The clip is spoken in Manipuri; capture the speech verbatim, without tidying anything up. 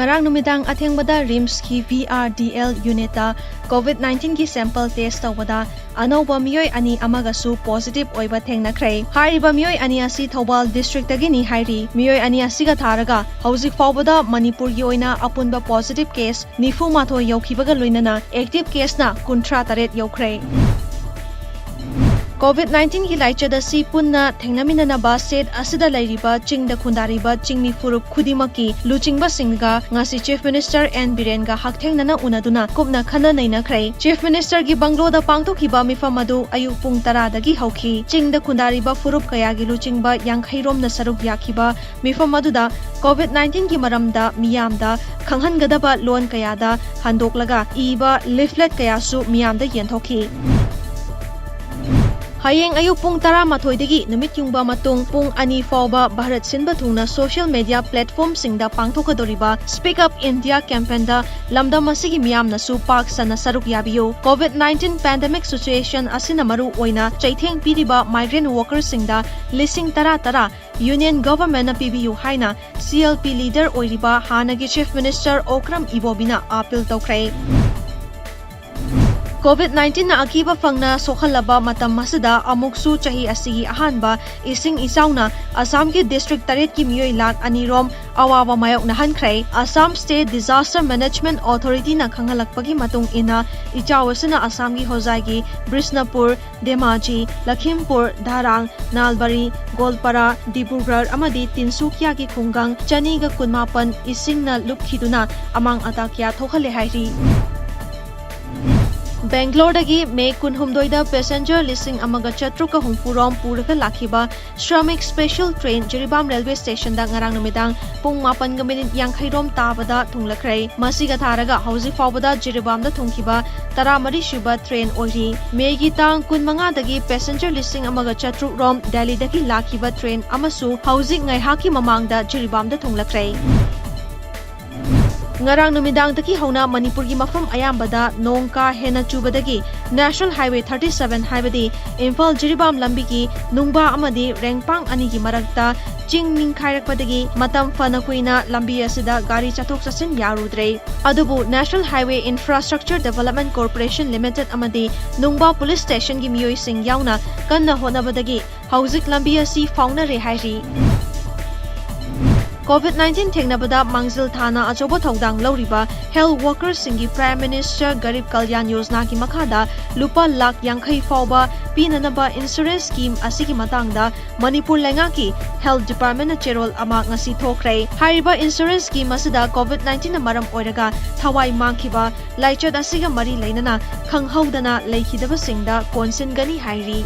ꯉꯔꯥꯡ ꯅꯨꯃꯤꯗꯥꯡ ꯑꯊꯦꯡꯕꯗ ꯔꯤꯝꯁꯀꯤ ꯚꯤ ꯑꯥꯔ ꯗꯤ ꯑꯦꯜ ꯌꯨꯅꯤꯠꯇ ꯀꯣꯚꯤꯗ ꯅꯥꯏꯟꯇꯤꯟꯒꯤ ꯁꯦꯝꯄꯜ ꯇꯦꯁ ꯇꯧꯕꯗ ꯑꯅꯧꯕ ꯃꯤꯑꯣꯏ ꯑꯅꯤ ꯑꯃꯒꯁꯨ ꯄꯣꯖꯤꯇꯤꯚ ꯑꯣꯏꯕ ꯊꯦꯡꯅꯈ꯭ꯔꯦ꯫ ꯍꯥꯏꯔꯤꯕ ꯃꯤꯑꯣꯏ ꯑꯅꯤ ꯑꯁꯤ ꯊꯧꯕꯥꯜ ꯗꯤꯁꯇ꯭ꯔꯤꯛꯇꯒꯤꯅꯤ ꯍꯥꯏꯔꯤ꯫ ꯃꯤꯑꯣꯏ ꯑꯅꯤ ꯑꯁꯤꯒ ꯊꯥꯔꯒ ꯍꯧꯖꯤꯛ ꯐꯥꯎꯕꯗ ꯃꯅꯤꯄꯨꯔꯒꯤ ꯑꯣꯏꯅ ꯑꯄꯨꯟꯕ ꯄꯣꯖꯤꯇꯤꯚ ꯀꯦꯁ ꯅꯤꯐꯨ ꯃꯥꯊꯣꯏ ꯌꯧꯈꯤꯕꯒ ꯂꯣꯏꯅꯅ ꯑꯦꯛꯇꯤꯚ ꯀꯦꯁꯅ ꯀꯨꯟꯊ꯭ꯔꯥ ꯇꯔꯦꯠ ꯌꯧꯈ꯭ꯔꯦ꯫ ꯀꯣꯚꯤꯗ ꯅꯥꯏꯟꯇꯤꯟꯒꯤ ꯂꯥꯏꯆꯠ ꯑꯁꯤ ꯄꯨꯟꯅ ꯊꯦꯡꯅꯃꯤꯟꯅꯅꯕ ꯁ꯭ꯇꯦꯠ ꯑꯁꯤꯗ ꯂꯩꯔꯤꯕ ꯆꯤꯡꯗ ꯈꯨꯟꯗꯥꯔꯤꯕ ꯆꯤꯡꯃꯤ ꯐꯨꯔꯨꯞ ꯈꯨꯗꯤꯡꯃꯛꯀꯤ ꯂꯨꯆꯤꯡꯕꯁꯤꯡꯒ ꯉꯁꯤ ꯆꯤꯐ ꯃꯤꯅꯤꯁꯇꯔ ꯑꯦꯟ ꯕꯤꯔꯦꯟꯒ ꯍꯛꯊꯦꯡꯅꯅ ꯎꯅꯗꯨꯅ ꯀꯨꯞꯅ ꯈꯟꯅ ꯅꯩꯅꯈ꯭ꯔꯦ꯫ ꯆꯤꯐ ꯃꯤꯅꯤꯁꯇꯔꯒꯤ ꯕꯪꯒ꯭ꯂꯣꯗ ꯄꯥꯡꯊꯣꯛꯈꯤꯕ ꯃꯤꯐꯝ ꯑꯗꯨ ꯑꯌꯨꯛ ꯄꯨꯡ ꯇꯔꯥꯗꯒꯤ ꯍꯧꯈꯤ꯫ ꯆꯤꯡꯗ ꯈꯨꯟꯗꯥꯔꯤꯕ ꯐꯨꯔꯨꯞ ꯀꯌꯥꯒꯤ ꯂꯨꯆꯤꯡꯕ ꯌꯥꯡꯈꯩ ꯔꯣꯝꯅ ꯁꯔꯨꯛ ꯌꯥꯈꯤꯕ ꯃꯤꯐꯝ ꯑꯗꯨꯗ ꯀꯣꯚꯤꯗ ꯅꯥꯏꯟꯇꯤꯟꯒꯤ ꯃꯔꯝꯗ ꯃꯤꯌꯥꯝꯗ ꯈꯪꯍꯟꯒꯗꯕ ꯂꯣꯟ ꯀꯌꯥꯗ ꯍꯟꯗꯣꯛꯂꯒ ꯏꯕ ꯂꯤꯐꯂꯦꯠ ꯀꯌꯥꯁꯨ ꯃꯤꯌꯥꯝꯗ ꯌꯦꯟꯊꯣꯛꯈꯤ꯫ ꯍꯌꯦꯡ ꯑꯌꯨꯛ ꯄꯨꯡ ꯇꯔꯥꯃꯥꯊꯣꯏꯗꯒꯤ ꯅꯨꯃꯤꯠ ꯌꯨꯡꯕ ꯃꯇꯨꯡ ꯄꯨꯡ ꯑꯅꯤ ꯐꯥꯎꯕ ꯚꯥꯔꯠ ꯁꯤꯟꯕ ꯊꯨꯡꯅ ꯁꯣꯁꯤꯌꯦꯜ ꯃꯦꯗꯤꯌꯥ ꯄ꯭ꯂꯦꯠꯐꯣꯔꯝꯁꯤꯡꯗ ꯄꯥꯡꯊꯣꯛꯀꯗꯧꯔꯤꯕ Speak Up India ꯀꯦꯝꯄꯦꯟꯗ ꯂꯝꯗꯝ ꯑꯁꯤꯒꯤ ꯃꯤꯌꯥꯝꯅꯁꯨ ꯄꯥꯛ ꯁꯟꯅ ꯁꯔꯨꯛ ꯌꯥꯕꯤꯌꯨ꯫ ꯀꯣꯚꯤꯗ ꯅꯥꯏꯟꯇꯤꯟ ꯄꯦꯟꯗꯦꯃꯤꯛ ꯁꯤꯆꯨꯑꯦꯁꯟ ꯑꯁꯤꯅ ꯃꯔꯨ ꯑꯣꯏꯅ ꯆꯩꯊꯦꯡ ꯄꯤꯔꯤꯕ ꯃꯥꯏꯒ꯭ꯔꯦꯟ ꯋꯥꯔꯀꯔꯁꯤꯡꯗ ꯂꯤꯁꯤꯡ ꯇꯔꯥ ꯇꯔꯥ ꯌꯨꯅꯤꯌꯟ ꯒꯚꯔꯟꯃꯦꯟꯠꯅ ꯄꯤꯕꯤꯌꯨ ꯍꯥꯏꯅ ꯁꯤ ꯑꯦꯜ ꯄꯤ ꯂꯤꯗꯔ ꯑꯣꯏꯔꯤꯕ ꯍꯥꯟꯅꯒꯤ ꯆꯤꯐ ꯃꯤꯅꯤꯁꯇꯔ ꯑꯣꯀ꯭ꯔꯝ ꯏꯕꯣꯕꯤꯅ ꯑꯥꯄꯤꯜ ꯇꯧꯈ꯭ꯔꯦ꯫ ꯀꯣꯚꯤꯗ ꯅꯥꯏꯟꯇꯤꯟꯅ ꯑꯀꯤꯕ ꯐꯪꯅ ꯁꯣꯛꯍꯜꯂꯕ ꯃꯇꯝ ꯑꯁꯤꯗ ꯑꯃꯨꯛꯁꯨ ꯆꯍꯤ ꯑꯁꯤꯒꯤ ꯑꯍꯥꯟꯕ ꯏꯁꯤꯡ ꯏꯆꯥꯎꯅ ꯑꯁꯥꯝꯒꯤ ꯗꯤꯁꯇ꯭ꯔꯤꯛ ꯇꯔꯦꯠꯀꯤ ꯃꯤꯑꯣꯏ ꯂꯥꯈ ꯑꯅꯤ ꯔꯣꯝ ꯑꯋꯥꯕ ꯃꯥꯌꯣꯛꯅꯍꯟꯈ꯭ꯔꯦ꯫ ꯑꯁꯥꯝ ꯁ꯭ꯇꯦꯠ ꯗꯤꯖꯥꯁꯇꯔ ꯃꯦꯅꯦꯖꯃꯦꯟꯠ ꯑꯣꯊꯣꯔꯤꯇꯤꯅ ꯈꯪꯍꯜꯂꯛꯄꯒꯤ ꯃꯇꯨꯡ ꯏꯟꯅ, ꯏꯆꯥꯎ ꯑꯁꯤꯅ ꯑꯁꯥꯝꯒꯤ ꯍꯣꯖꯥꯏꯒꯤ ꯕꯤꯁꯅꯨꯄꯨꯔ, ꯙꯦꯃꯥꯖꯤ, ꯂꯈꯤꯝꯄꯨꯔ, ꯙꯥꯔꯥꯡ, ꯅꯥꯜꯕꯥꯔꯤ, ꯒꯣꯜꯄꯥꯔꯥ, ꯗꯤꯕ꯭ꯔꯨꯒꯔ ꯑꯃꯗꯤ ꯇꯤꯟꯁꯨꯀꯤꯌꯥꯒꯤ ꯈꯨꯡꯒꯪ ꯆꯅꯤꯒ ꯀꯨꯟꯃꯥꯄꯟ ꯏꯁꯤꯡꯅ ꯂꯨꯞꯈꯤꯗꯨꯅ ꯑꯃꯥꯡ ꯑꯇꯥ ꯀꯌꯥ ꯊꯣꯛꯍꯜꯂꯦ ꯍꯥꯏꯔꯤ꯫ ꯕꯦꯡꯒ꯭ꯂꯣꯔꯗꯒꯤ ꯃꯦ ꯀꯨꯟꯍꯨꯝꯗꯣꯏꯗ ꯄꯦꯁꯦꯟꯖꯔ ꯂꯤꯁꯤꯡ ꯑꯃꯒ ꯆꯥꯇ꯭ꯔꯨꯛꯀ ꯍꯨꯝꯐꯨ ꯔꯣꯝ ꯄꯨꯔꯒ ꯂꯥꯛꯈꯤꯕ ꯁ꯭ꯔꯃꯤꯛ ꯁ꯭ꯄꯦꯁꯦꯜ ꯇ꯭ꯔꯦꯟ ꯖꯤꯔꯤꯕꯥꯝ ꯔꯦꯜꯋꯦ ꯁ꯭ꯇꯦꯁꯟꯗ ꯉꯔꯥꯡ ꯅꯨꯃꯤꯗꯥꯡ ꯄꯨꯡ ꯃꯥꯄꯟꯒ ꯃꯤꯅꯤꯠ ꯌꯥꯡꯈꯩ ꯔꯣꯝ ꯇꯥꯕꯗ ꯊꯨꯡꯂꯈ꯭ꯔꯦ꯫ ꯃꯁꯤꯒ ꯊꯥꯔꯒ ꯍꯧꯖꯤꯛ ꯐꯥꯎꯕꯗ ꯖꯤꯔꯤꯕꯥꯝꯗ ꯊꯨꯡꯈꯤꯕ ꯇꯔꯥꯃꯔꯤ ꯁꯨꯕ ꯇ꯭ꯔꯦꯟ ꯑꯣꯏꯔꯤ꯫ ꯃꯦꯒꯤ ꯇꯥꯡ ꯀꯨꯟꯃꯉꯥꯗꯒꯤ ꯄꯦꯁꯦꯟꯖꯔ ꯂꯤꯁꯤꯡ ꯑꯃꯒ ꯆꯥꯇ꯭ꯔꯨꯛ ꯔꯣꯝ ꯗꯦꯜꯂꯤꯗꯒꯤ ꯂꯥꯛꯈꯤꯕ ꯇ꯭ꯔꯦꯟ ꯑꯃꯁꯨ ꯍꯧꯖꯤꯛ ꯉꯥꯏꯍꯥꯛꯀꯤ ꯃꯃꯥꯡꯗ ꯖꯤꯔꯤꯕꯥꯝꯗ ꯊꯨꯡꯂꯈ꯭ꯔꯦ꯫ ꯉꯔꯥꯡ ꯅꯨꯃꯤꯗꯥꯡꯗꯒꯤ ꯍꯧꯅ ꯃꯅꯤꯄꯨꯔꯒꯤ ꯃꯐꯝ ꯑꯌꯥꯝꯕꯗ ꯅꯣꯡ ꯀꯥ ꯍꯦꯟꯅ ꯆꯨꯕꯗꯒꯤ ꯅꯦꯁꯅꯦꯜ ꯍꯥꯏꯋꯦ ꯊꯥꯔꯇꯤ ꯁꯚꯦꯟ ꯍꯥꯏꯕꯗꯤ ꯏꯝꯐꯥꯜ ꯖꯤꯔꯤꯕꯥꯝ ꯂꯝꯕꯤꯒꯤ ꯅꯨꯡꯕꯥ ꯑꯃꯗꯤ ꯔꯦꯡꯄꯥꯡ ꯑꯅꯤꯒꯤ ꯃꯔꯛꯇ ꯆꯤꯡ ꯅꯤꯡꯈꯥꯏꯔꯛꯄꯗꯒꯤ ꯃꯇꯝ ꯐꯅ ꯀꯨꯏꯅ ꯂꯝꯕꯤ ꯑꯁꯤꯗ ꯒꯥꯔꯤ ꯆꯠꯊꯣꯛ ꯆꯠꯁꯤꯟ ꯌꯥꯔꯨꯗ꯭ꯔꯦ꯫ ꯑꯗꯨꯕꯨ National Highway Infrastructure Development Corporation Limited ꯑꯃꯗꯤ ꯅꯨꯡꯕꯥ Police Stationꯒꯤ ꯃꯤꯑꯣꯏꯁꯤꯡ ꯌꯥꯎꯅ ꯀꯟꯅ ꯍꯣꯠꯅꯕꯗꯒꯤ ꯍꯧꯖꯤꯛ ꯂꯝꯕꯤ ꯑꯁꯤ ꯐꯥꯎꯅꯔꯦ ꯍꯥꯏꯔꯤ꯫ COVID nineteen ꯊꯦꯡꯅꯕꯗ ꯃꯥꯡꯖꯤꯜ ꯊꯥꯅ ꯑꯆꯧꯕ ꯊꯧꯗꯥꯡ ꯂꯧꯔꯤꯕ health workerꯁꯤꯡꯒꯤ Prime Minister Garib Kalyan Yojanaꯒꯤ ꯃꯈꯥꯗ ꯂꯨꯄꯥ ꯂꯥꯈ ꯌꯥꯡꯈꯩ ꯐꯥꯎꯕ ꯄꯤꯅꯅꯕ insurance scheme ꯑꯁꯤꯒꯤ ꯃꯇꯥꯡꯗ ꯃꯅꯤꯄꯨꯔ ꯂꯩꯉꯥꯛꯀꯤ health departmentꯅ ꯆꯦꯔꯣꯜ ꯑꯃ ꯉꯁꯤ ꯊꯣꯛꯈ꯭ꯔꯦ꯫ ꯍꯥꯏꯔꯤꯕ insurance scheme ꯑꯁꯤꯗ COVID nineteenꯅ ꯃꯔꯝ ꯑꯣꯏꯔꯒ ꯊꯋꯥꯏ ꯃꯥꯡꯈꯤꯕ, ꯂꯥꯏꯆꯠ ꯑꯁꯤꯒ ꯃꯔꯤ ꯂꯩꯅꯅ ꯈꯪꯍꯧꯗꯅ ꯂꯩꯈꯤꯗꯕꯁꯤꯡꯗ ꯀꯣꯟꯁꯤꯟꯒꯅꯤ ꯍꯥꯏꯔꯤ꯫